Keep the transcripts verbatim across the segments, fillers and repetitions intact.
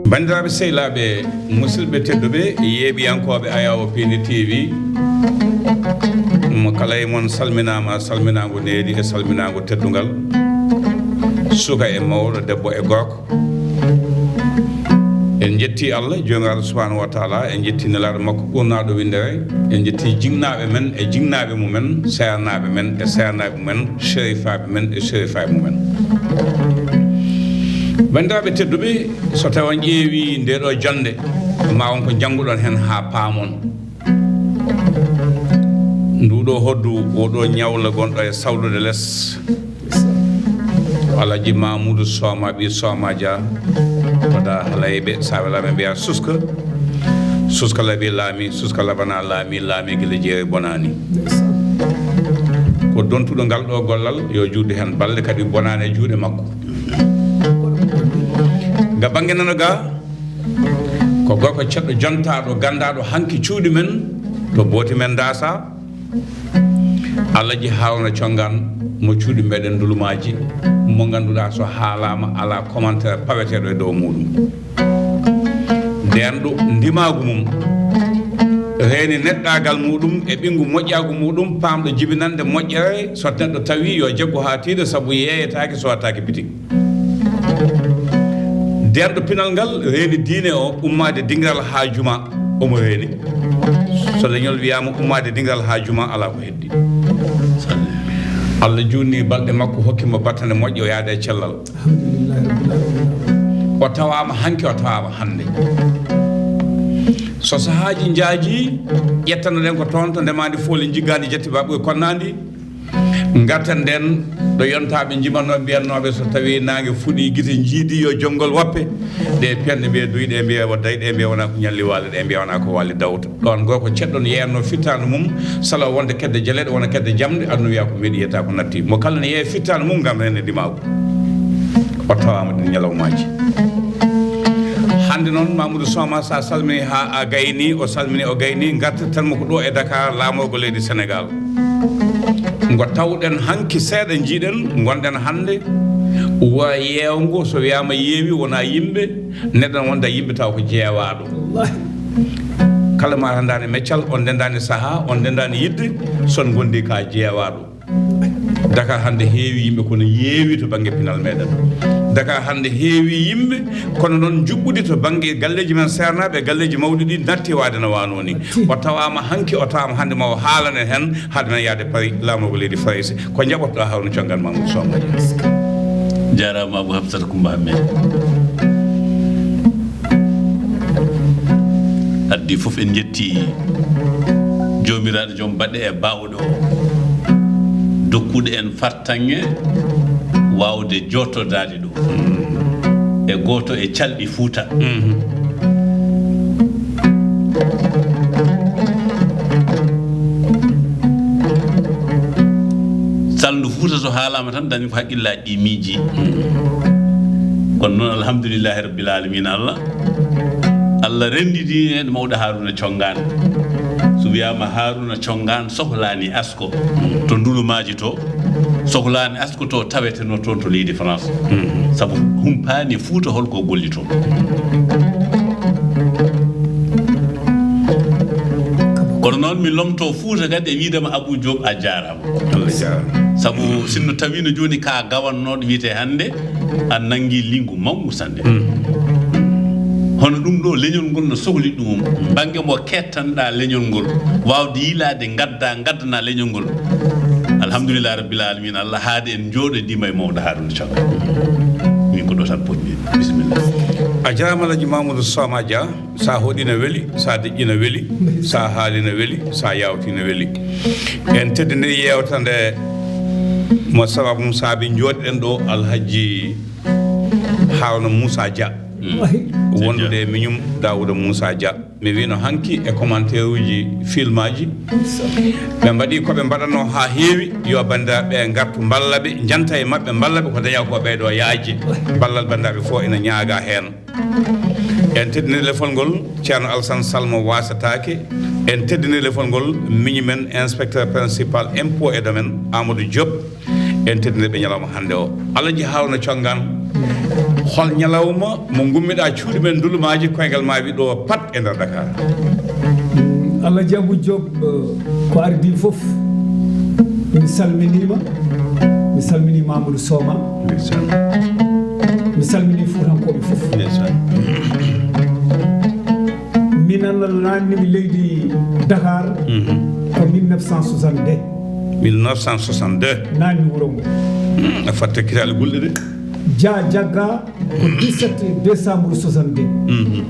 Banndiraaɓe sehilaaɓe, musidɓe tedduɓe, yeeɓiyankooɓe Ayawo Piindi T V, mo kala e mon salminaama, salminaango needi e salminaango teddungal, suka e mawɗo, debbo e gorko. En njetti Allah, Joomiraaɗo Subhaanahu wa Taala, en njetti Nelaaɗo makko ɓurnaaɗo winndere, en njetti jinnaaɓe men e jinnaaɓe mumen, seernaaɓe men e seernaaɓe mumen, sherifaaɓe men e sherifaaɓe mumen. Banndiraaɓe tedduɓe, so tawii on ƴeewi ndee ɗoo jonnde, ma won ko njannguɗon heen haa paamon. Nduuɗo hoddu, oo ɗoo ñawla gonɗo e sawlude les. Alhaji Mamoudou Soma, ɓii Soma Dia, ko da halayɓe, sa welaama mbiya suska. Suska laɓi laami, suska laɓana laami, laami gila jeere bonaani. Ko dontuɗo ngal ɗoo gollal, yo juutde heen balɗe kadi bonaani e juuɗe makko. Ga bannge nano ga, ko gorko ceɗɗo jontaaɗo, ganndaaɗo hanki cuuɗi men, to booti men Daasa, Alhaji Haruna Congaan mo cuuɗi meɗen Ndulumaaji, mo ngannduɗaa so haalaama alaa commentaire paweteeɗo e dow muuɗum. Ndeenɗo ndimaagu mum, reeni neɗɗaagal muuɗum e ɓinngu moƴƴaagu muuɗum, paamɗo jibinannde moƴƴere, so neɗɗo tawi yo jaggu haa tiiɗa sabu yeeyetaake, so wattaake bitik. Ndeenɗo pinal ngal reeni diine o, ummaade dingiral haa juma, omo reeni. So leñol wiyaama ummaade dingiral haa juma, alaa ko heddi. Allah juutni balɗe makko, hokki mo battane moƴƴe, o yaada e cellal. Alhamdulillahi Rabbil Alamina. O tawaama hanki, o tawaama hannde. So sahaaji njaaji, ƴettanoɗen ko toon to ndemaandi fooli, njiggaandi jetti ba ɓuri konnaandi. Ngarten ndeen ɗo yontaaɓe njimatnoo, mbiyatnooɓe so tawii naange fuɗii, gite njiidi, yo jonngol woppe. Ɗe piyanɗe mbiya duy, ɗe mbiya wa day, ɗe mbiya wonaa ko ñalli waale, ɗe mbiya wonaa ko waali dawta. Ɗoon gorko ceɗɗo no yeeyatnoo fittaandu mum, salo wonde kedde jaleeɗe, wona kedde jamɗe, aduna wiya ko meɗi yetta ko natti. Mo kala ne yeeya fittaandu mum ngam reende ndimaagu. O tawaama ɗin ñalawmaaji. Hannde noon, Mamoudou Soma, sa salmini haa a gayni, o salmini, o gayni, ngartirten mo ko ɗo e Dakar, laamorgo leydi Sénégal. Ngo tawɗen hanki seeɗa, njiiɗen, ngonɗen hannde, wa yeewngo, so wiyaama yeewi, wona yimɓe, neɗɗo wonda yimɓe taw ko jeewaaɗo. Wallaahi. Kala ma rendaani meccal, on ndendaani sahaa, on ndendaani yidde, son ngondi ka jeewaaɗo. Dakar hannde heewi yimɓe kono yeewi to bannge pinal meɗen. Dakar hannde heewi yimɓe kono noon njuɓɓudi to bannge galleeji men seernaaɓe e galleeji mawɗi ɗi natti waade no waanoo ni. O tawaama hanki, o tawaama hannde ma o haalane heen hade men yaade Paris, laamorgo leydi Farayse. Ko njaɓotɗo Haruna Congaan Mamoudou Sow Madiang. Jaaraama Abou Hafsata Coumba Hammet. Addi fof en njetti Joomiraaɗo joom baɗɗe e baawɗo o. Dokkuɗo en fartaŋŋe waawde jooɗtordaade ɗo. E gooto e calɗi Fuuta. Salndu Fuuta so haalaama tan, dañi ko haqqillaaji ɗi miiji. Kono noon, alhamdulillahi rabbil alamina, Allah, Allah renndini en mawɗo Haruna Congaan. So wiyaama Haruna Congaan sohlaani asko to ndulumaaji to, sohlaani asko to tawetenoo toon to leydi France. Sabu humpaani Fuuta holko gollitoo. Kono noon mi lomto Fuuta kadi e wiidema Abou Diop a jaaraama. Allah jaaraama. Sabu sinno tawiino jooni ka gawannooɗo wiyetee hannde, a nanngi linngu mawngu sanne. Hono ɗum ɗo leñol ngol no sohli ɗum, bannge mo kettanɗaa leñol ngol, waawde yiilaade ngadda, ngaddana leñol ngol. Alhamdulillahi rabbil alamina, Allah haade en njooɗodiima e mawɗo Haruna Thiam. Min ko ɗo tan potmi. Bisimilla. A jaaraama Alhaji Mamoudou Soma Dia. Sa hoɗi na weli, sa deƴƴi na weli, sa haali na weli, sa yawti na weli. En teddiniri yeewtere nde mo sababu mum saabi njooɗiɗen ɗo Alhaji Haruna Moussa Dia. Wondude e miñum Daouda Moussa Dia. Mi wino hanki e commentaire uji filmaji. Ɓe mbaɗi ko ɓe mbaɗanoo haa heewi. Yo banndiraaɓe ɓe ngartu mballa ɓe, njanta e maɓɓe, mballa ɓe ko dañaa ko ɓee ɗo yaaji. Ballal banndiraaɓe fof ina ñaagaa heen. En teddinii lefol ngol Ceerno Alassane Sall mo waasataake. En teddinii lefol ngol miñi men inspecteur principal impôt et domaine Amadou Diop. En teddinii ɓe ñalawma hannde o. Alhaji Haruna Congaan. Hol ñalawma mo ngummiɗaa cuuɗi men ndulumaaji koyngal maawi ɗo pat e nder Dakar? Allah Jaabu Joop, eh, ko ardii fof, mi salminiima. Mi salminii Mamadou Soma. Ndeysaan. Mi salminii Fuutankooɓe fof. Ndeysaan. Min Allah naannimi leydi Dakar, mhm, ko mille neuf cent soixante-deux. Mille neuf cent soixante-deux. Naanni wuro ngo. Hmm, a fatta kitaale gulɗe de. Dia jagga ko dix-sept décembre soixante-deux. Mhm.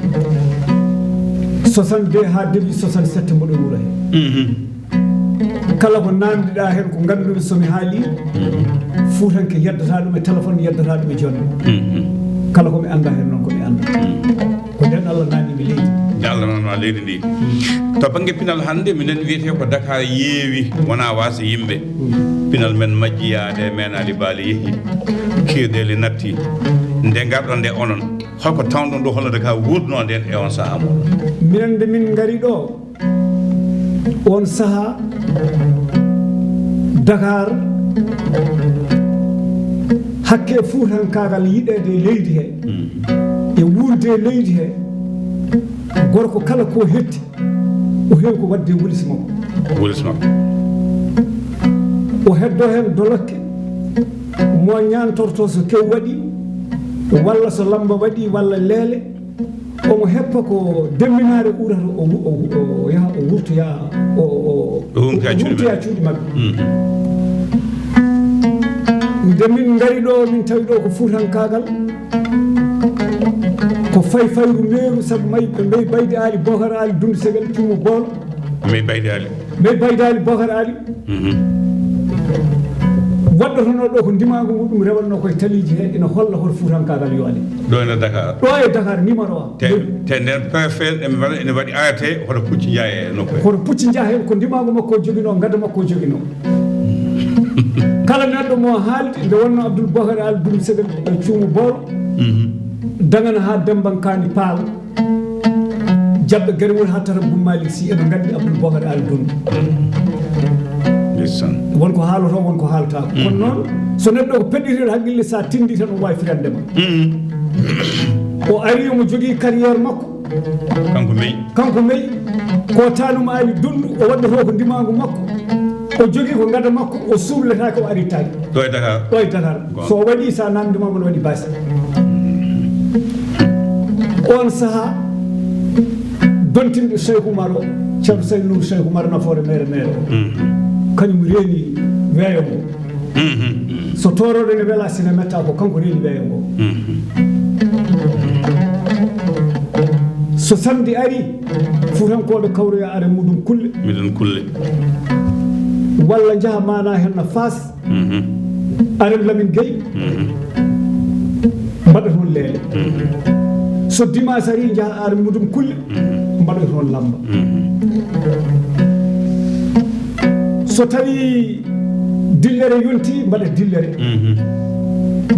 Soixante-deux haa début soixante-sept mboɗo wuro he. Mhm. Kala ko naamndiɗaa heen, ko ngannduɗo so mi haalii, mhm, Fuutanke yeddata ɗum e téléphone, yeddata ɗum e jonnde. Mhm. Kala ko mi anndaa heen noon ko mi anndaa. Mhm. Ko ndeen Allah naatni mi leydi. Nde Allah naatni ma leydi ndi. To bannge pinal hannde, minen wiyetee ko Dakar yeewi, wonaa waasde yimɓe. Mm. Pinal men majji yaade, meenaali baali yehi, kiirɗeeli natti. Nde ngarɗon nde onon, holko tawɗon ɗo, holno Dakar wuurduno ndeen e on sahaa mo? Minen nde min ngari ɗo, on sahaa, Dakar, hakke fuutankaagal yiɗeede e leydi he, mm, e wuurde e leydi he, gorko kala ko hetti, o heewi ko waɗde e wolis makko. Wolis makko. O heddo heen dolokke, mo ñaantorto so kew waɗi, walla so lamba waɗi, walla leele, omo heppa ko demminaare urata, o wu-, o wu-, o yaha, o wurtoya, o, o, o wurtoya cuuɗi maɓɓe. Mhm. Nde min ngari ɗo, min tawi ɗo ko fuutankaagal, ko fay fayru meeru, sabu may ɓe mbayi Baydi Ali, Bokar Ali, Dundu Segel, Cuumu Boolo. Mbayi Baydi Ali. Mbayi Baydi Ali, Bokar Ali. Mhm. Waɗɗotono ɗo ko ndimaagu muɗum rewatno koye taliiji he, ina holla hoto fuutankaagal yo ale. Ɗo e nder Dakar. Ɗo e Dakar, numéro un. Te, te nden préfet ene waɗa, ene waɗi arrêté hoto pucci njaha e nokku he. Hoto pucci njaha he, ko ndimaagu makko o joginoo, ngada makko o joginoo. Kala neɗɗo mo haaldi, nde wonno Abdoul Bokar Al Dum Segel e Cuumu Boolo, mhm, Dagana haa Dembankaani Paal, jaɓɓe Garewol haa Tara Bum Malik Si, eɓe nganndi Abdoul Bokar Al Dum. Ndeysaan. Won ko haalotoo, won ko haaltaako. Kono, mhm, noon, so neɗɗo ko peɗɗitiiɗo haqqille, so a tinndii tan, o waawi firande ma. Mhm. O ari, omo jogii carrière makko. Kanko Mey. Kanko Mey, ko Tanum Ali Dundu, o waɗɗotoo ko ndimaagu makko. O jogii ko ngada makko, o suubletaake, o aritaake. Ɗo e Dakar. Ɗo e Dakar. Goonga. So o waɗi, so a naamndiima, omo waɗi baasi. On sahaa, dontinɗo Cheikh Oumar o, Ceerno Saydou Nour Cheikh Oumar Nafoore, meere, meere o. Mm. Kañum reeni weeyo ngo. Mhm. So toorooɗo ne wela, si ne metta, ko kanko reeni weeyo ngo. Mhm. So samedi ari, Fuutankooɓe kawroya are muɗum kulle. Miɗen kulle. Walla njaha mana hen no Faas, mhm, are Lamin Gey, mhm, mbaɗa toon leele. Mhm. So dimanche ari, njaha are muɗum kulle, mhm, mbaɗa toon lamba. Mhm. So tawi dillere yonti, mbaɗa dillere. Mhm.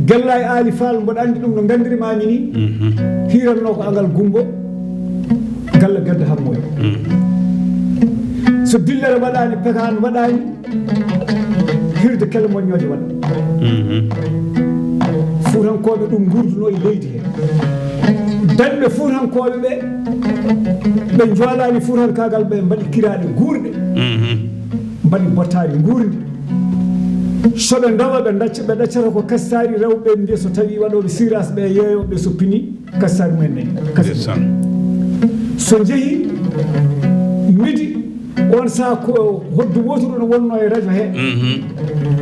Gella e Aali Faal, mboɗo anndi ɗum no nganndirmaami ni. Mhm. Hiiranno ko angal gumbo, galla gadda hammoy. Mhm. So dillere waɗaani, pekaan waɗaani, hirde kele moññooje waɗa. Mhm. Fuutankooɓe ɗum ngurduno e leydi he. Dañɓe Fuutankooɓe ɓe, ɓe njoolaani Fuutankaagal, ɓe mbaɗi kiraaɗe guurɗe. Mhm. Mbaɗi bottaari nguurndi. So ɓe ndawa, ɓe ndacca, ɓe ɗaccata ko kastaari, rewɓe ɓe mbiya so tawi waɗooɓe siras ɓe yeeyooɓe so pini, kastaari mumen nani. Ndeysaan. So njehi midi, on saha ko hoddu wootuɗo no wonno e radio he. Mhm.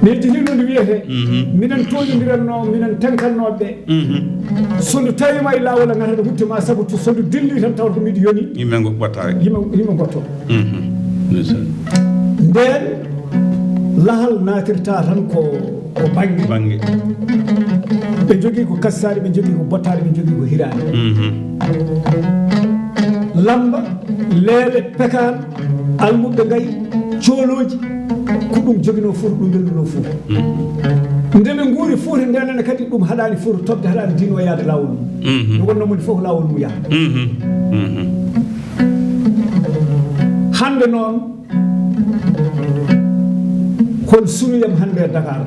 Ne jehino nde wiyete, mhm, minen toñodiranno, minen tenkannooɓe ɓe. Mhm. So ndu tawi ma e laawol a ngata ndu hutte ma, sabu to so ndu dilli tan tawata ko miɗo yoni. Yimɓe ngo ɓottaaki. Yimɓe, yimɓe ngotto. Mhm. Ndeysaan. Ndeen lahal naatirta tan ko, ko bannge. Bannge. Ɓe njogii ko kastaari, ɓe njogii ko bottaari, ɓe njogii ko hiraani. Mhm. Lamba, leele, pekaan, almuɓɓe ngayi, coolooji, ko ɗum joginoo Fuuta, ɗum wellunoo Fuuta. Mhm. Nde ɓe nguuri Fuuta ndeen ne kadi, ɗum haɗaani Fuuta toɓde, haɗaani diine o yahde laawol mum. Mhm. Nde wonnoo moni fof laawol mum yaha. Mhm. Mhm. Hannde noon, hol sunuyam hannde e Dakar?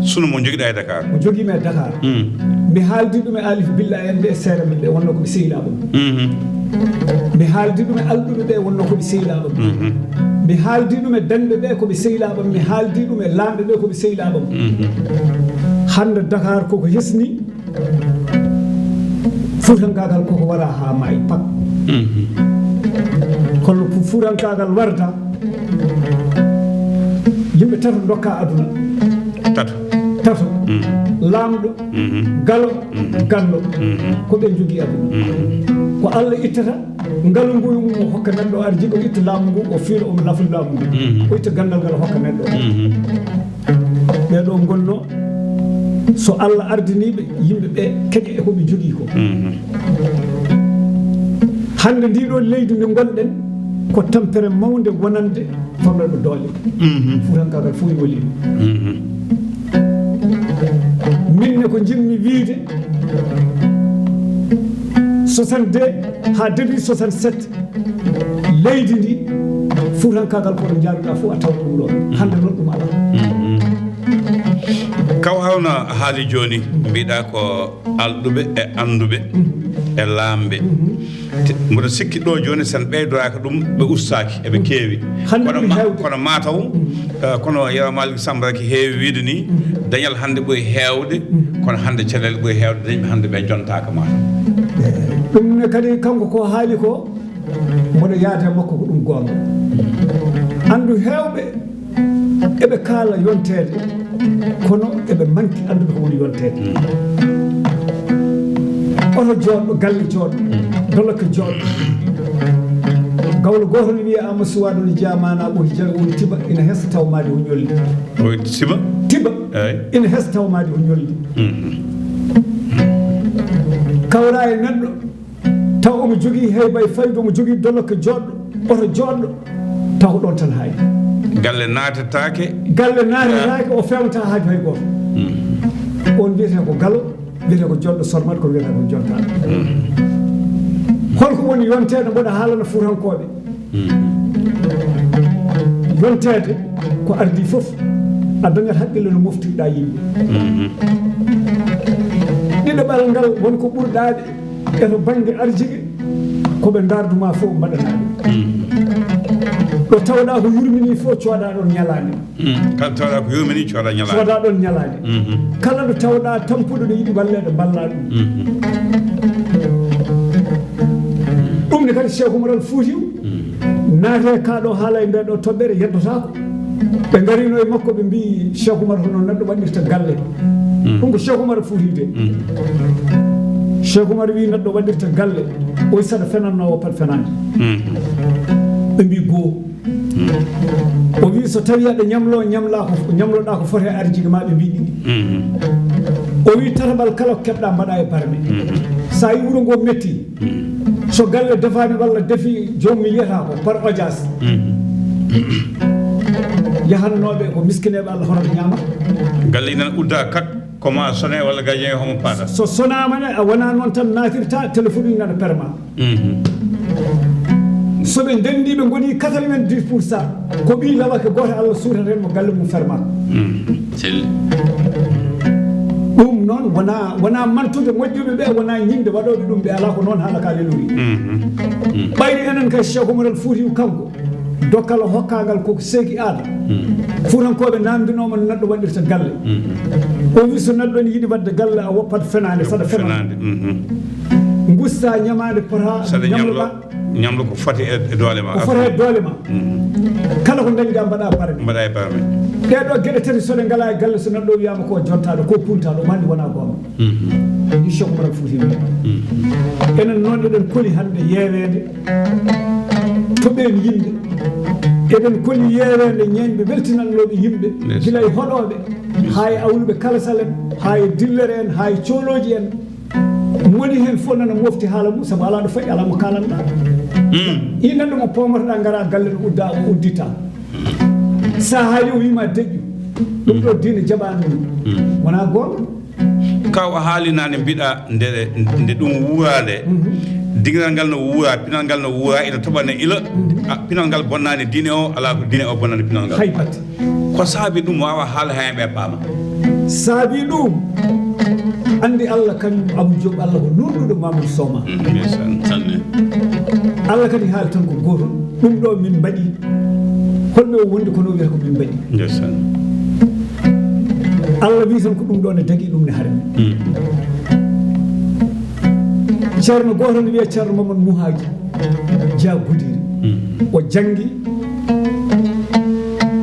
Sunu mo jogiɗa e Dakar. Mo jogii mi e Dakar. Mm. Mi haaldi ɗum e Alif Billa en ɓe e seera min ɓe wonno ko ɓe sehilaaɓe mum. Mhm. Mi haaldi ɗum e alɗuɓe ɓe wonno ko ɓe sehilaaɓe mum. Mhm. Mi haaldi ɗum e dañɓe ɓe ko ɓe sehilaaɓe mum. Mi haaldi ɗum e laamɓe ɓe ko ɓe sehilaaɓe mum. Mhm. Hannde Dakar koko hesni. Fuutankaagal koko wara haa maayi pak. Mhm. Kono fu-, fuutankaagal warda, yimɓe tato ndokka aduna. Tato. Tato. Mhm. Laamɗo, mhm, galo, mhm, ganndo. Mhm. Ko ɓe njogii aduna. Mhm. Ko Allah ittata ngalu ngu mum o hokka neɗɗo arjiɗo, itta laamu ngu, o fiila omo lafo laamu ngu. Mhm. O itta ganndal ngal o hokka neɗɗo. Mhm. Ɓee ɗoo ngonnoo, so Allah ardinii ɓe, yimɓe ɓe keƴa e ko ɓe njogii ko. Mhm. Hannde ndii ɗoo leydi ndi ngonɗen, ko tampere mawnde wonande famɗuɗo doole. Mhm. Fuutankaagal fof e woli. Mhm. Min ne ko njiɗmi wiyde, soixante-deux haa début soixante-sept, leydi ndi, fuutankaagal ko ɗo njaaruɗaa fof a tawat ɗum ɗo. Hannde noon ɗum alaa. Mhm. Kaw Haruna haali jooni, mbiɗa ko alɗuɓe e annduɓe, mhm, e laamɓe. Mhm. Te mboɗo sikki ɗo jooni, sen ɓeydoraaka ɗum, ɓe ustaaki, eɓe keewi. Hannde kono ɓuri ma-, heewde. Kono mataw, mhm, eh, kono Yero Malick Samb rek heewi wiide ni, mhm, dañal hannde ɓuri heewde, mhm, kono hannde caɗeele ɓuri heewde, dañɓe hannde ɓe jontaaka mataw. Ɗum ne kadi kanko ko haali ko, mboɗo yaada e makko ko ɗum goonga. Anndu heewɓe eɓe kaala yonteede, kono eɓe manki anndude ko woni yonteede. Oto jooɗɗo, galle jooɗɗo, dolokke jooɗɗo. Gawlo gooto ne wiyee Amadou Suwaadu ne jeyaa maanaa ɓoti jawe woni tiba, ina hesa taw maadi o ñolli. O tiba? Tiba. Eey. Ina hesa taw maadi o ñolli. Mhm. Kawra e neɗɗo, taw omo jogii heybay faydu, omo jogii dolokke jooɗɗo, oto jooɗɗo, taw ko ɗoon tan haali. Galle naatetaake. Galle naatetaake, o feewnataa haaju hay gooto. Mm. On wiyetee ko galo, wiyetee ko jooɗɗo sormat, ko wiyetee ko jontaaɗo. Mm. Holko woni yonteede, mboɗo haalana Fuutankooɓe? Mm. Yonteede ko ardii fof, a dañat haqqille no moftirɗaa yimɓe. Mm. Ɗiɗaɓal ngal, won ko ɓurɗaa ɓe e to bannge arjige, ko ɓe ndaardu ma fof mbaɗanaa ɓe. Mm. Ɗo tawɗaa ko yurminii fof, coodaa ɗoon ñalaande. Mm. Kala tawɗaa ko yurminii, coodaa ñalaande. Coodaa ɗoon ñalaande. Mhm. Kala ɗo tawɗaa tampuɗo ɗo yiɗi walleede, mballaa ɗum. Mhm. Ɗum ne kadi Cheikh Oumar Al Foutiyou, mm, naatee kaa ɗo haala e ndee ɗo toɓɓere, yeddotaako. Ɓe ngarino e makko, ɓe mbii, "Cheikh Oumar, hono neɗɗo waɗirta galle?" Mm. Ɗum ko Cheikh Oumar Foutiyou de. Mm. Cheikh Oumar wii neɗɗo waɗirta galle, o saɗa fenannoowo pat fenaande. Mm. Ɓe mbii, "Goo." Mm. O wii, "So tawii aɗa ñamloo, ñamlaa ko, ñamloɗaa ko foti e arjige ma, ɓe mbii ɗiɗi." Mm. O wii, "Tataɓal kala ko keɓɗaa, mbaɗaa e barme." Mm. So a yii wuro ngoo metti, so galle defaani walla defi joomum yiyataa ko par audience. Mm. Yahannooɓe ko miskineeɓe Allah hoto ɓe ñaama. Galle ina udda kat, ko ma sone walla gardien homo paada. So sonaama ne, a wonaa noon tan naatirta, téléphone ina perma. Mhm. So ɓe ndenndi, ɓe ngoni quatre-vingt-dix pour cent, ko ɓii lawake gooto Allah suutata heen mo galle mum ferma. Mhm. Selli. Ɗum noon wonaa, wonaa mantude moƴƴuɓe ɓe, wonaa ñiŋde waɗooɓe ɗum ɓe, alaa ko noon haala ka lelori. Mhm. Mhm. Ɓayri enen kay Cheikh Oumar Al Foutiyou kanko, dokkal o hokkaangal koko seeki aada. Mhm. Fuutankooɓe naamndinooma no neɗɗo waɗirta galle. Mhm. O wi so neɗɗo ne yiɗi waɗde galle, a woppat fenaande, saɗa fenaande. Fenaande. Mhm. Ngusta ñamaande pota saɗa ñamlo, ñamloɗa. Ñamlo ko foti e, e doole ma. Ko foti e doole ma. Mm. Kala ko ndañɗaa mbaɗa barme. Mbaɗa e barme. Ɗee ɗoo geɗe tati so ɗe ngalaa e galle, so neɗɗo wiyaama ko jontaaɗo, ko puntaaɗo, o mandi wonaa goonga. Mm. Ni Cheikh Oumar Al Foutiyou. Mm. Enen noon eɗen koli hannde yeeweede. To ɓeen yimɓe. Eɗen koli yeeweede ñeeñɓe weltinannooɓe yimɓe. Ndeysaan. Gila e hoɗooɓe, haa e awluɓe kala salen, haa e dillere en, haa e coolooji en. Moni heen fof nana mofti haala mum, sabu alaa ɗo fayi, alaa mo kaalanɗaa. Mm. Yii neɗɗo mo pomorɗaa, ngaraa galle no uddaa, o udditaa. So a haali, o wiima deƴƴu. Ɗum ɗo diine jaɓaani ɗum. Mm. Wonaa goonga. Kaw, a haali naane, mbiɗa nde, nde ɗum wuuraa nde. Mhm. Dingiral ngal no wuuraa, pinal ngal no wuuraa, ina toɓa ne ila. Mhm. A, pinal ngal bonnaani diine o, alaa ko diine o bonnani pinal ngal. Hay batte. Ko saabi ɗum, waawa haala heen ɓe paama. Saabi ɗum, anndi Allah kañum Abou Diop, Allah ko nunɗuɗo Mamoudou Soma. Ndeysaan, sanne. Allah kadi haali tan ko gootum, ɗum ɗo min mbaɗi, holɓe o wondi kono o wiyata ko min mbaɗi. Ndeysaan. Allah wi tan ko ɗum ɗo ne dagi, ɗum ne harmi. Mm. Ceerno gooto ne wiyee Ceerno Mamadou Mouhadji Dia Goudiri. Mm. O janngi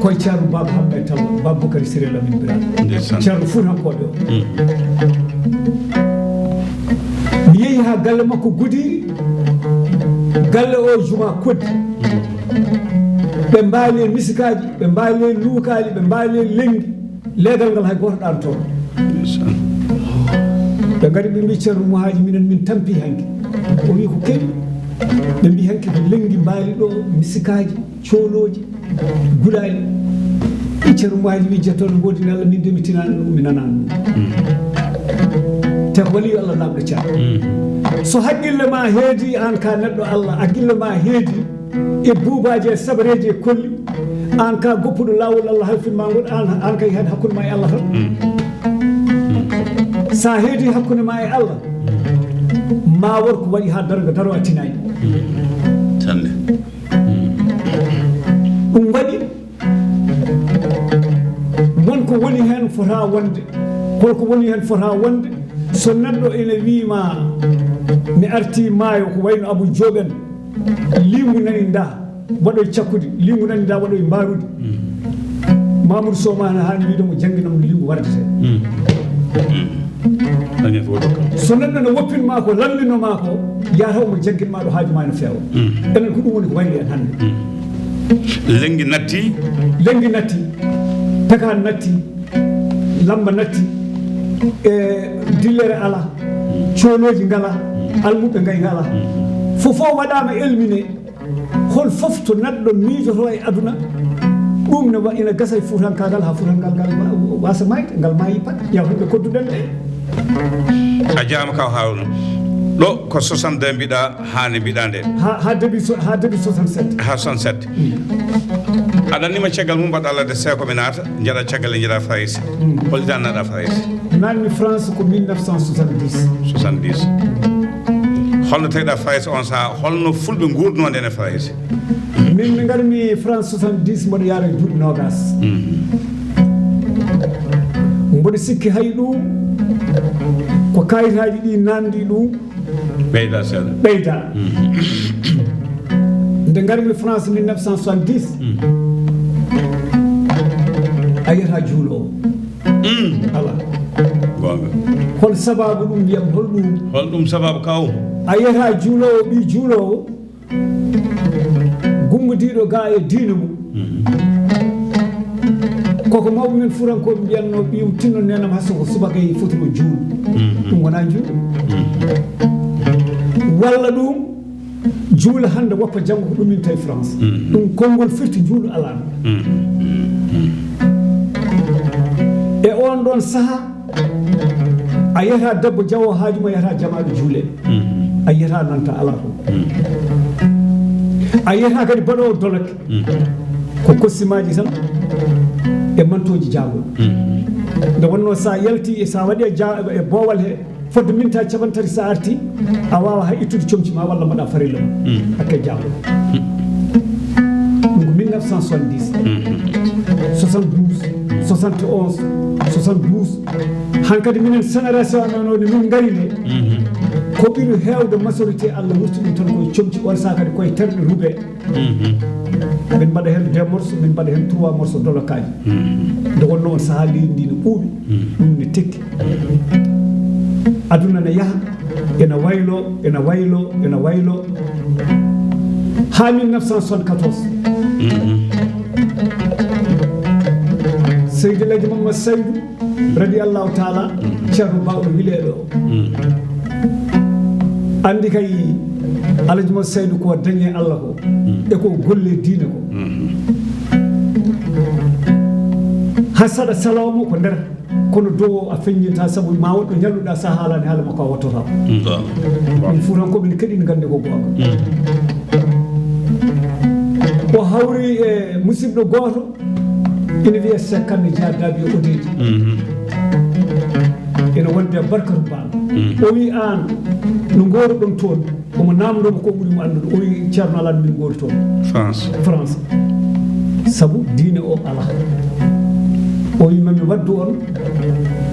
koye Ceerno Baba Hammet Talla, Baba Boukary Siré Lamine Birame. Ndeysaan. Ceerno Fuutankooɓe o. Mm. Mi yehi haa galle makko Goudiri, galle o Juma Koddi. Mm. Ɓe mbaali e misikaaji, ɓe mbaali e luukaali, ɓe mbaali e lenngi. Leegal ngal hay gooto ɗaanotoo. Ndeysaan. Ɓe ngari ɓe mbii Ceerno Mouhadji, minen min tampi hanki. O wii ko kewi. Ɓe mbii hanki ko lenngi mbaali ɗo, misikaaji, coolooji, gulaali. Ceerno Mouhadji wii jettooɗo mboodi Nello, min de mi tinaani ɗum, mi nanaani ɗum. Mm. Te ko waliyu Allah laamɗo Ceerno. Mm. So haqqille ma heedi aan ka neɗɗo Allah, haqqille ma heedi e buubaaji e sabareeji e kolli, aan ka goppuɗo laawol Allah halfin ma ngol, aan, aan kay heen hakkunde ma e Allah tan. Mm. Mm. Sa heedi hakkunde ma e Allah, ma wor ko waɗi haa darnga daro a tinaani. Mm. Sanne. Mm. Ɗum waɗi, mon ko woni heen fota wonde, hol ko woni heen fota wonde, so neɗɗo ene wii ma, mi arti maayo ko wayno Abou Diop en, liingu nani nda, waɗoy cakkudi, liingu nani nda, waɗoy mbaarudi. Mm. Mamoudou Soma ne haani wiide mo jannginam liingu wardete. Mm. Mm. Dañen fof dokkal. So neɗɗo ne woppin ma ko, lallino ma ko, yataw mo jaggin ma ɗo haaju ma ene feewa. Mm. Enen ko ɗum woni ko wayli en hannde. Mm. Lenngi natti. Lenngi natti. Takaan natti. Lamba natti. E dillere ala. Coolooji ngala. Almuɓɓe ngay ngala. Mm. Fof fof waɗaama éliminé. Hol fof to neɗɗo miijotoo e aduna, ɗum ne wa-, ina gasa e fuutankaagal, haa fuutankaagal wa-, waasa maayde, ngal maayi pat, ya hunde kodduɗen ɗe. A jaaraama kaw Haruna. Ɗo ko soixante-deux mbiɗa, haa nde mbiɗa nde. Ha, ha début so-, ha début soixante-sept. Ha soixante-sept. Mm. Aɗa annima caggal mum mbaɗa Allah de seeko mi naata, njaɗa caggal e njaɗa Farayse. Mm. Hollitan naɗa Farayse? Nanmi France ko mille neuf cent soixante-dix. Soixante-dix. Holno tawiɗa Farayse on saha? Holno fulɓe nguurduno nden e Farayse? Min mi ngarmi France soixante-dix, mboɗo yaara e duuɓi noogas. Mhm. Mboɗo sikki hay ɗum ko kayitaaji ɗi nanndi ɗum. Ɓeyda seeɗa. Ɓeyda. Mhm. Nde ngarmi France mille neuf cent soixante-dix, mhm, a yiyata juuloowo. Mm. Ala. Goonga. Hol sababu ɗum, mbiyam, hol ɗum? Hol ɗum sababu kaw? A yiyata juuloowo, ɓii juuloowo, gummodiiɗo ga e diine mum. Mm. Koko mawɓe men Fuutankooɓe mbiyatno, ɓiyum tinno nenam, hasa ko subaka e fotimo juulu. Mm. Ɗum wona juulu. Mm. Walla ɗum juula hannde, woppa janngo, ko ɗum min tawi France. Mm. Ɗum konngol firti juulu alaa ɗum. Mm. E on ɗon saha, a yiyata debbo jawo haaju ma, yiyata jamaaɗo juule. Mm. A yiyata nanta alaa toon. Mm. A yiyata kadi baɗoowo dolak. Mm. Ko kostimaaji tan e mantooji jaangol. Mm. Nde wonnoo sa yalti e sa waɗi e ja-, e boowal he, fodde minta capanɗe tati sa arti, a waawa hay ittude comci ma walla mbaɗa farilla ma. Mm. Hakke jaangol. Mm. Ɗum ko mille neuf cent soixante-dix. Mm. Soixante-douze, soixante et onze, soixante-douze. Hankadi minen génération amen o, nde min ngari nde, mhm, ko ɓuri heewde majorité Allah wurti ɗum tan koye comci, on saha kadi koye terɗe rubee. Mhm. Min mbaɗa heen deux morceaux, min mbaɗa heen trois morceaux dolokaaji. Mhm. Nde wonnoo on saha leydi ndi ne ɓuuɓi, mhm, ɗum ne tekki. Aduna ne yaha, ena waylo, ena waylo, ena waylo. Haa mille neuf cent soixante-quatorze. Mhm. Seydi El Hadji Mamadou Saydou, radiyallahu taala, Ceerno Baawɗo Wileeɗo o. Mm. Anndi kay, Alhaji Moussa Seydou, ko dañi e Allah ko, mm, e ko golle diine ko. Mm. Hay saɗa saloo mo ko nder, kono dow o a feññinta, sabu ma woɗɗo ñalluɗa sa haalaani haala makko a wottotaako. Mm. Ɗum Fuutankooɓe ne keɗi, ne nganndi ko goonga. Mm. O hawri e musidɗo gooto, ina wiyee Seck Kane Dia Dabi Odeji. Mhm. ene wonde e barkatu baal. O wi, "Aan, no ngooruɗon toon?" Omo naamnoo mo ko ɓuri mo anndude. O wi, "Ceerno, alaa no min ngoori toon." France. France. Sabu diine o alaa. O wi, "Mami waddu on,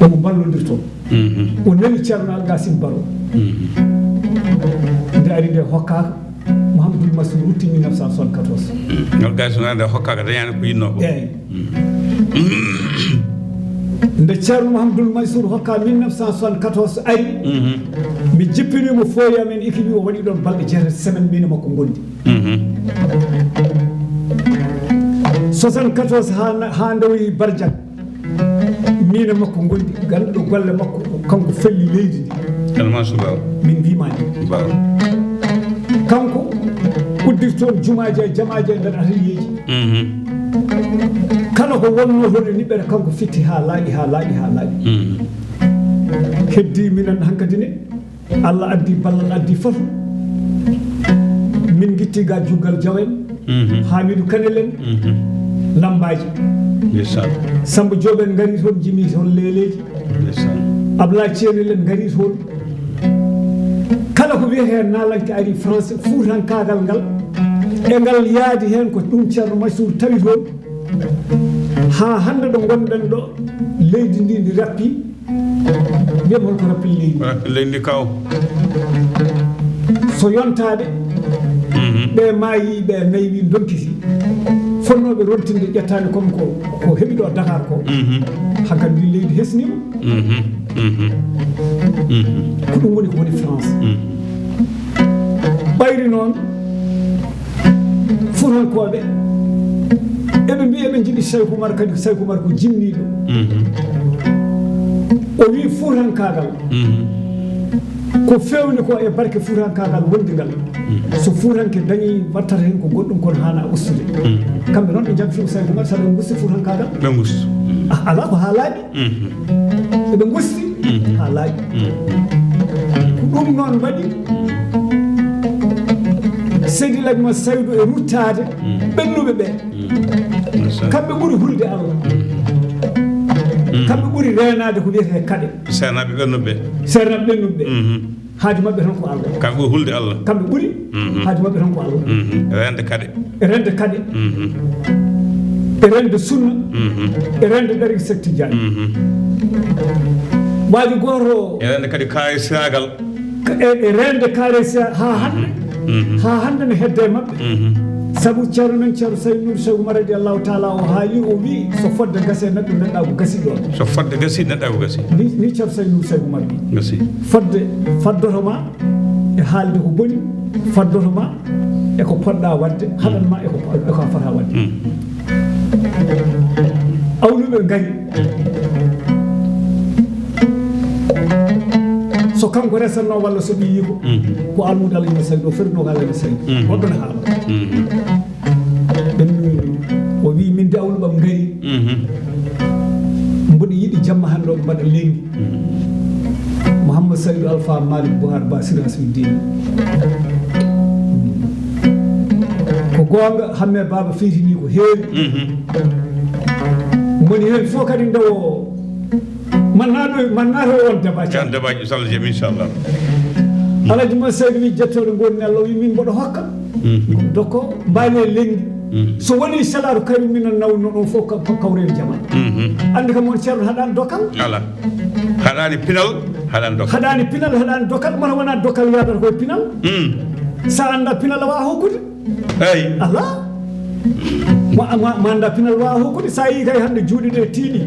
omo mballondir toon." O neli Ceerno Algasim Baro. Nde ari nde hokkaaka, Mouhamadoul Mansour rutti mille neuf cent soixante-quatorze. Algasim nde hokkaaka, dañaani ko yinnoo ko. Eeyi. Nde Ceerno Mouhamadoul Mansour hokka mille neuf cent soixante-quatorze ari, mi jippinii mo fooyi amen équipe o waɗi ɗoon balɗe jeetati semaine, min e makko ngondi. Soixante-quatorze haa na-, haa ndewoyi Barjak. Min e makko ngondi, ganduɗo golle makko, kanko felli leydi ndi. Ceerno Mansour Baro. Min mbima ni. Baro. Kanko uddirtoon jumaaji e jamaaji e nder atelier ji. Kala ko wonno toon e niɓɓere, kanko fitti haa laaɓi, haa laaɓi, haa laaɓi. Heddi minen hankadi ne, Allah addi ballal, addi fof. Min ngitti ga juggal Jaw en, Hamidou Kanel en, Lambaaji. Ndeysaan. Samba Joob en ngari toon, jimi toon leeleeji. Ndeysaan. Ablaye Ceenel en ngari toon. Kala ko wiyetee naalanke ari France, fuutankaagal ngal, e ngal yaadi heen ko ɗum Ceerno Mansour tawi toon. Haa hannde ɗo ngonɗen ɗo, leydi ndi ndi rappi, mbiyam holko rappel leydi. Rappel leydi ndi kaw. So yontaade, ɓe maayi, ɓe naywi, ndonkiti. Fotnooɓe rontinde ƴettaani comme ko, ko heɓi ɗo Dakar ko. Hankadi ndi leydi hesnima. Ko ɗum woni ko woni France. Ɓayri noon, Fuutankooɓe, eɓe mbiya eɓe njiɗi Sayku Umar, kadi Sayku Umar ko jinniiɗo. O wii fuutankaagal, ko feewni ko e barke fuutankaagal wondi ngal. So fuutanke dañi, wattata heen ko goɗɗum, kono haana ustude. Kamɓe noon ɓe njagfii Sayku Umar, saɗa ɓe ngusti fuutankaagal. Ɓe ngusti. Ah, alaa ko haa laaɓi. Eɓe ngosti haa laaɓi. Ko ɗum noon waɗi Seydi Lagma Saydu e ruttaade ɓennuɓe ɓe. Kamɓe ɓuri hulde Allah. Kamɓe ɓuri reenaade ko wiyetee kaɗe. Seenaaɓe ɓennuɓe ɓe. Seenaaɓe ɓennuɓe ɓe. Haaju maɓɓe tan ko Allah. Kamɓe ɓuri hulde Allah. Kamɓe ɓuri haaju maɓɓe tan ko Allah. Reende kaɗe. E reende kaɗe. E reende sunna. E reende ɗari sekti jaani. Waaji gooto. E reende kadi kaari siraagal. E, e reende kaari sira haa hannde. Haa hannde ne hedde e maɓɓe. Sabu Ceerno men, Ceerno Saydu Nuuru Sayku Umar radiyallahu taala o haali, o wii, so fodde gasi e neɗɗo, neɗɗaagu gasi ɗoon. So fodde gasi, neɗɗaagu gasi. Ni, ni Ceerno Saydu Nuuru Sayku Umar wii. Gasi. Fodde faddoto ma e haalde ko boni, faddoto ma e ko poɗɗa waɗde, haɗan ma e ko, e ko a fota waɗde. Awluɓe ngari. So kanko resanno walla so ɓiyiiko, ko almuudo Allah ina Saydu, o ferino ko Allah ina Saydu. Goɗɗo ne haala. Ɓen o wii, "Min de awluɓam ngari. Mboɗo yiɗi jamma hannde o mbaɗa lenngi." Mouhammad Saydu Alpha Malik Buhar Ba Sirasu Dine. Ko goonga, Hamme Baaba feytini ko heewi. Moni heen fof kadi nde o mannaaɗo, mannaaɗo on deba. Kan deba, so Allah jaɓi, inchallah. Alhaji Ma Saydu wi, "Jettooɗo ngoni Allah, o wi min mboɗo hokka." Dokko mbaali e lenngi. So woni salaaru kayru, minen nawno ɗon fof ka, ka kawrel jama. Anndi kam on ceerno haɗaani dokkal. Ala. Haɗaani pinal, haɗaani dokkal. Haɗaani pinal, haɗaani dokkal, mata wona dokkal yaadata koye pinal. Sa annda pinal a waawaa hokkude. Eyi. Ala. Ma, ma, ma annda pinal waawaa hokkude. Sa yii kay hannde juuɗe ɗe tiiɗi.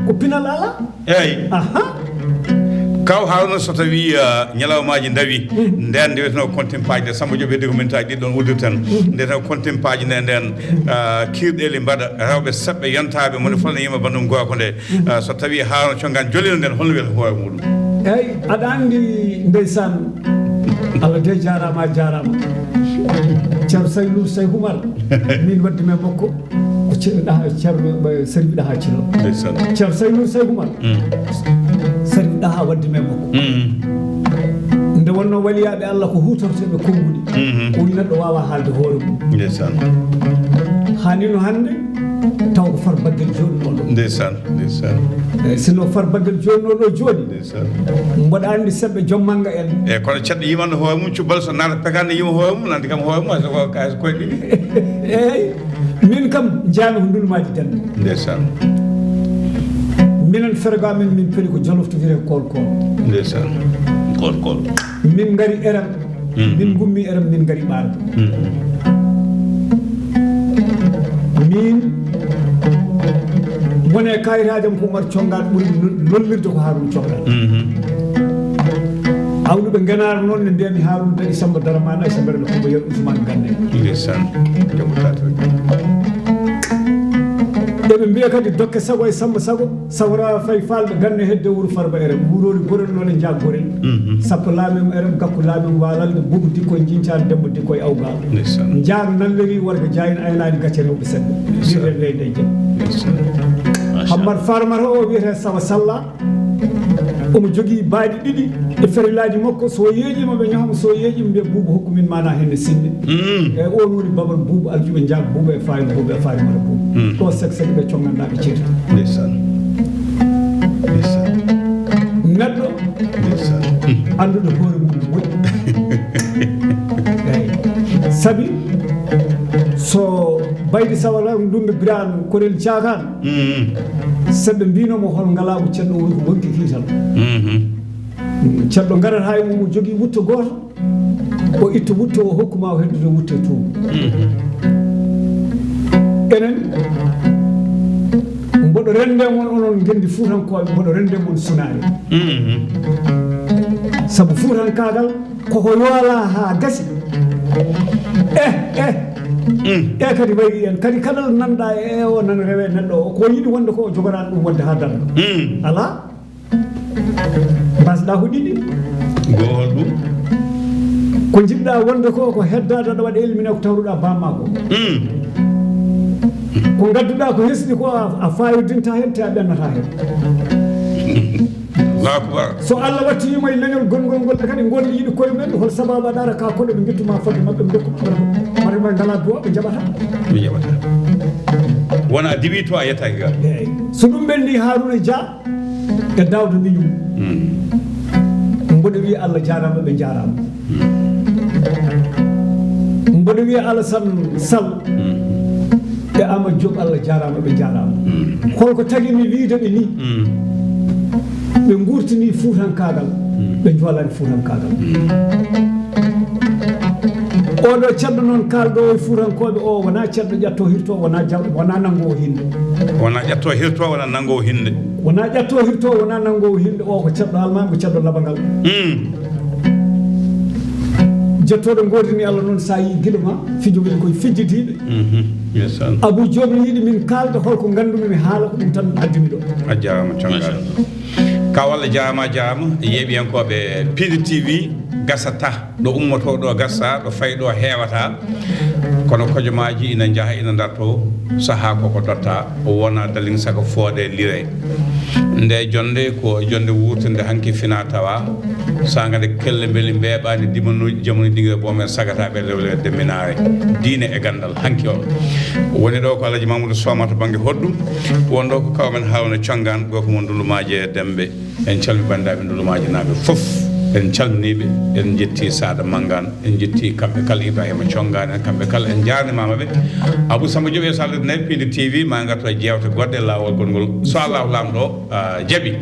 Ko pinal ala. Eyi. Aha. Kaw Haruna, so tawi, ah, ñalawmaaji ndawi, nden nde wiyeteno kontimpaaji, nde Samba Joob heddi ko minutaaji ɗiɗi ɗon uddirten. Nde taw kontimpaaji nde nden, ah, kiirɗeeli mbaɗa, rewɓe seɓɓe yontaaɓe, moni fof ne yima bandum gooko nde. Ah, so tawi Haruna Congaan jolino nden, holno wiyata hoore muɗum? Eyi, aɗa anndi ndeysaan, Allah de jaaraama, a jaaraama. Ceerno Saydu Nuuru Sayku Umar, min waddi men makko. Ko Ceerno Ɗaha, Ceerno, eh, Sariif Ɗaha Cilo. Ndeysaan. Ceerno Saydu Nuuru Sayku Umar. Sariif Ɗaha waddi men makko. Nde wonnoo waliyaaɓe Allah ko huutorteeɓe konnguɗi. O wi neɗɗo waawaa haalde hoore mum. Ndeysaan. Haa ni no hannde, taw ko far baggel jooɗnooɗo. Ndeysaan, ndeysaan. Eyi, sinno far baggel jooɗnooɗo jooɗi, ndeysaan, mboɗo anndi seɓɓe jommalnga en. Eyi, kono ceɗɗo yimanno hoore mum cubbal so naata pekande yima hoore mum, nanti kam hoore mum, hay so ko, hay so koye ɗiɗi. Eyi, min kam njaami ko ndulmaaji dande. Ndeysaan. Minen fergo amen min peri ko Jolof to wiyetee Kool Kool. Ndeysaan. Kool Kool. Min ngari eram. Mm. Min ngummi eram, min ngari ɓaarde. Mm. Min wone kayitaajam ko Umar Conngaan ɓuri lollirde ko Haaruna Conngaan. Mhm. Awluɓe Ngenaar noon ne mbiyami Haaruna daɗi Samba Daramana e Samba Rema Kumba Yero Ousmane Gannde. Ndeysaan. Jom tata. Eɓe mbiya kadi dokke sago e Samba Sago. Sawra Faye Fall ɓe Ganne hedde wuro Farba Erem, wurori gorel noon e njaag gorel. Mhm. Sappo laamem Erem, gakku laamem waalalde, bubu dikkoye jincaade, dembo dikkoye awgal. Ndeysaan. Njaag nallori warga jaayin aynaani gacce rewɓe seɗɗa. Ndeysaan. Wiyetee Gaynde e Jam. Ndeysaan. Machallah. Hammar Farmata o wiyetee Sawa Salla. Omo jogii baaji ɗiɗi e ferilaaji makko. So yeeƴiima ɓe ñaama, so yeeƴiima mbiya buubu hokku min maana heen ne sinni. Mm. E oon woni babal buubu aljuɓe njaag buubu e faari buubu e faari mara buubu. Mm. Ɗo sek sek ɓe connganɗaa ɓe ceerti. Ndeysaan. Ndeysaan. Neɗɗo, ndeysaan, mm, annduɗo hoore mum no moƴƴi. Eyi. Sabi so Baydi Sawala Ndumbe Biraan Korel Caakaan, mm, seɓɓe mbino mo hol ngalaagu ceɗɗo woni ko wonki kiital. Mhm. Ceɗɗo ngarata e mum o jogii wutto gooto. O itta wutto o hokku ma o heddude wutto e tuuba. Mhm. Enen mboɗo rende mon onon ngendi fuutankooɓe, mboɗo rende mon sunaare. Mhm. Sabu fuutankaagal koko yoola haa gasi. Eh, eh. Mm. E kadi wayri en kadi kala nanɗa e o nan rewe neɗɗo o ko yiɗi wonde ko o jogoraɗo ɗum wonde haa darna. Mm. Ala. Mbasɗa ko ɗiɗi. Gohol ɗum. Ko jiɗɗa wonde ko, ko heddaade aɗa waɗa éliminé ko tawruɗa bamma ko. Mm. Ko ngadduɗa ko hesɗi ko a, a fayodinta hen te a ɓennata hen. Allahu akbar. So Allah wattiima e leñol gongol ngol kadi ngol yiɗi koye men, hol sababu aɗa ara ka koɗo ɓe mbittuma fodde maɓɓe ɓe dokku maɓɓe. Mari ɓe ngala duwa ɓe jaɓata. Ɓe jaɓata. Wona diwi to a yettaki ga. Eyi. So ɗum ɓenni Haruna Dia, e Daouda Mignum. Mm. Mboɗo wiya Allah jaaraama, ɓe njaaraama. Mm. Mboɗo wiya Alassane Sall. Mm. E Amadou Diop, Allah jaaraama, ɓe njaaraama. Mm. Holko tagi mi wiide ɓe ni? Mm. Ɓe ngurtini fuutankaagal, mm, ɓe njoolani fuutankaagal. Mm. Oɗo ceɗɗo noon kaalɗo e fuutankooɓe o, wona ceɗɗo ƴatto hirto, wona jam-, wona nanngo o hinde. Wona ƴatto hirto, wona nanngo o hinde. Wona ƴatto hirto, wona nanngo o hinde. O ko ceɗɗo almaami, ko ceɗɗo labangal. Mm. Jettooɗo ngootini Allah noon, sa yii gila ma, fijo woni koye fijjidiiɓe. Mhm. Ndeysaan. Abou Diop ne yiɗi min kaalda holko nganndumi mi haala ko ɗum tan addimi ɗo. A jaaraama, Conngaan. Machallah. Ka walla jaaraama, a jaaraama. Yeeɓiyankooɓe Pindi T V, gasata ɗo ummotoo ɗo gasa, ɗo fayi ɗo heewata. Kono kojomaaji ina njaha, ina ndarto, sahaa koko dotta, wona dalin saka foode lire. Nde jonnde ko jonnde wuurtinde hanki fina tawa, saanga nde kelle mbeli mbeeɓaani dimanuuji jamanu ɗiŋre boomen sagata ɓe lewle demminaare diine e ganndal hanki o. Woni ɗo ko Alhaji Mamadou Soma to bannge hoɗdu, won ɗo ko kaw men Haruna Conngaan, gorko mo Ndulumaaji e Dembe. En calmi banndiraaɓe Ndulumaaji naaɓe fof. En calminii ɓe, en njetti Saada Manngaan, en njetti kamɓe kala Ibrahima Conngaan en, kamɓe kala en njaarnimaama ɓe. Abou Samba Diop e Sall Net, Pindi T V, ma ngartu e jeewte goɗɗe laawol gongol. So Allahu Laamɗo, ah, jaɓi.